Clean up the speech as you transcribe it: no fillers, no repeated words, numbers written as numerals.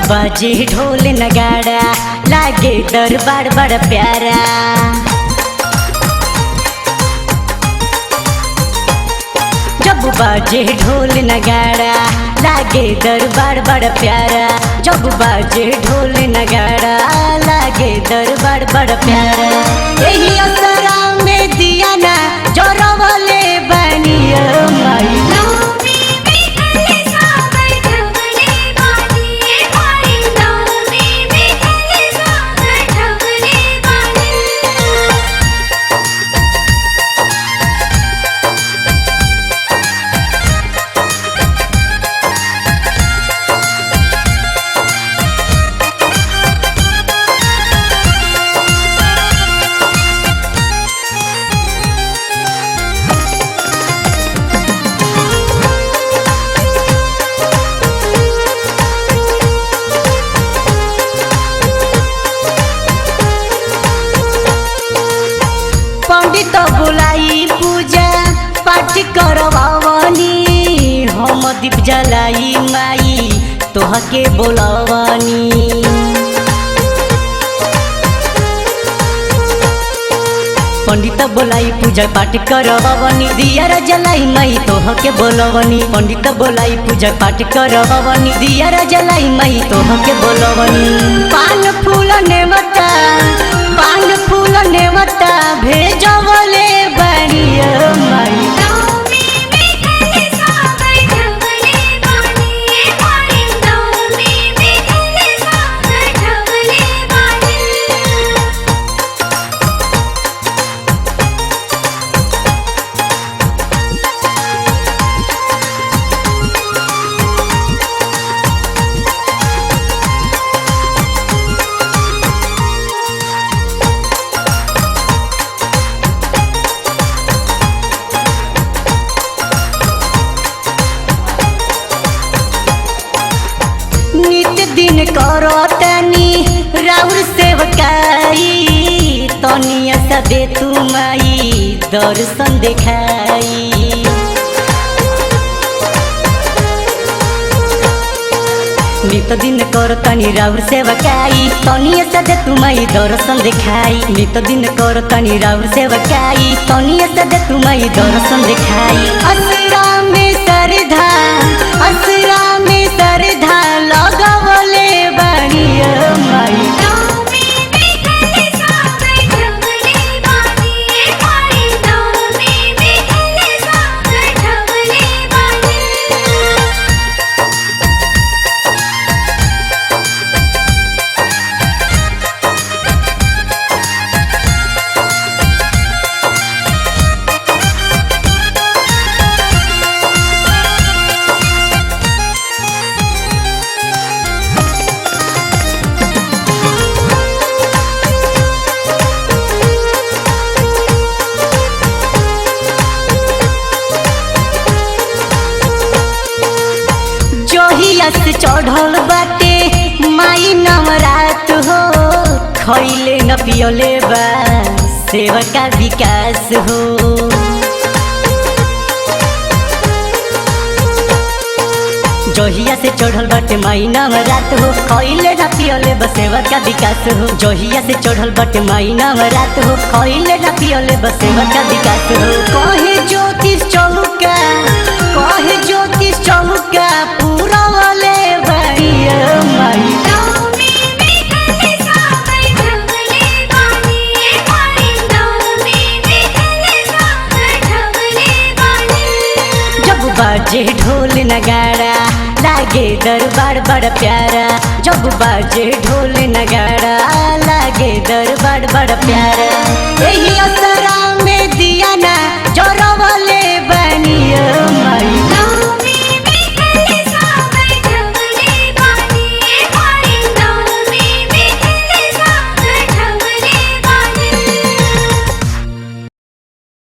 बाजे ढोल नगाड़ा, लागे दरबार बड़ा प्यारा। जब बाजे ढोल नगाड़ा, लागे दरबार बड़ा प्यारा। जब बाजे ढोल नगाड़ा, लागे दरबार बड़ा प्यारा। यही असरा में दिया ना जोरवले बनिया माई। नवमी में कलसा बैठवले बानी माई, नवमी में कलसा बैठवले बानी। पंडित बुलाई पूजा पाठ करवावनी, हम दीप जलाई माई तोहके बोलावनी। पंडित बोलाई पूजा पाठ करवावनी, दिया जलाई माई तोहके बोलावनी। पंडित बोलाई पूजा पाठ करवावनी, दिया जलाई माई तोहके बोलावनी। पान फूल नेवता, पान फूल नेवता भेजवले बनिया माई। नवमी में कलसा बैठवले बानी माई, नवमी में कलसा बैठवले बानी। नित दिन करो तनी राउर सेवकाई, तनिया सदे तू माई दर्शन देखाई। नित दिन कर तनी राउर सेवकाई, तनिया सदे तू माई दर्शन देखाई। नित दिन कर तनी राउर सेवकाई, तनिया सदे तू माई दर्शन देखाई। असरा में सरधा, असरा में सरधा लगवले बनिया माई। नवमी में कलसा बैठवले बानी माई, नवमी में कलसा बैठवले बानी। जोहिया से चढ़ल बाटे माई नवरात हो, खइले न पियले बा सेवका विकास हो। जोहिया से चढ़ल बाटे माई नवरात हो, खइले न पियले बा सेवका विकास हो। जोहिया से चढ़ल बाटे माई नवरात हो, खइले न पियले बा सेवका विकास हो। कहे ज्योतिष चौका, कहे ज्योतिष चौका पूरा वाले बनिया माई। नवमी में कलसा बैठवले बानी माई, नवमी में कलसा बैठवले बानी। जब बाजे ढोल नगाड़ा, लागे दरबार बड़ा प्यारा। जब बाजे ढोल नगाड़ा, लागे दरबार बड़ा प्यारा। यही असरा में दिया ना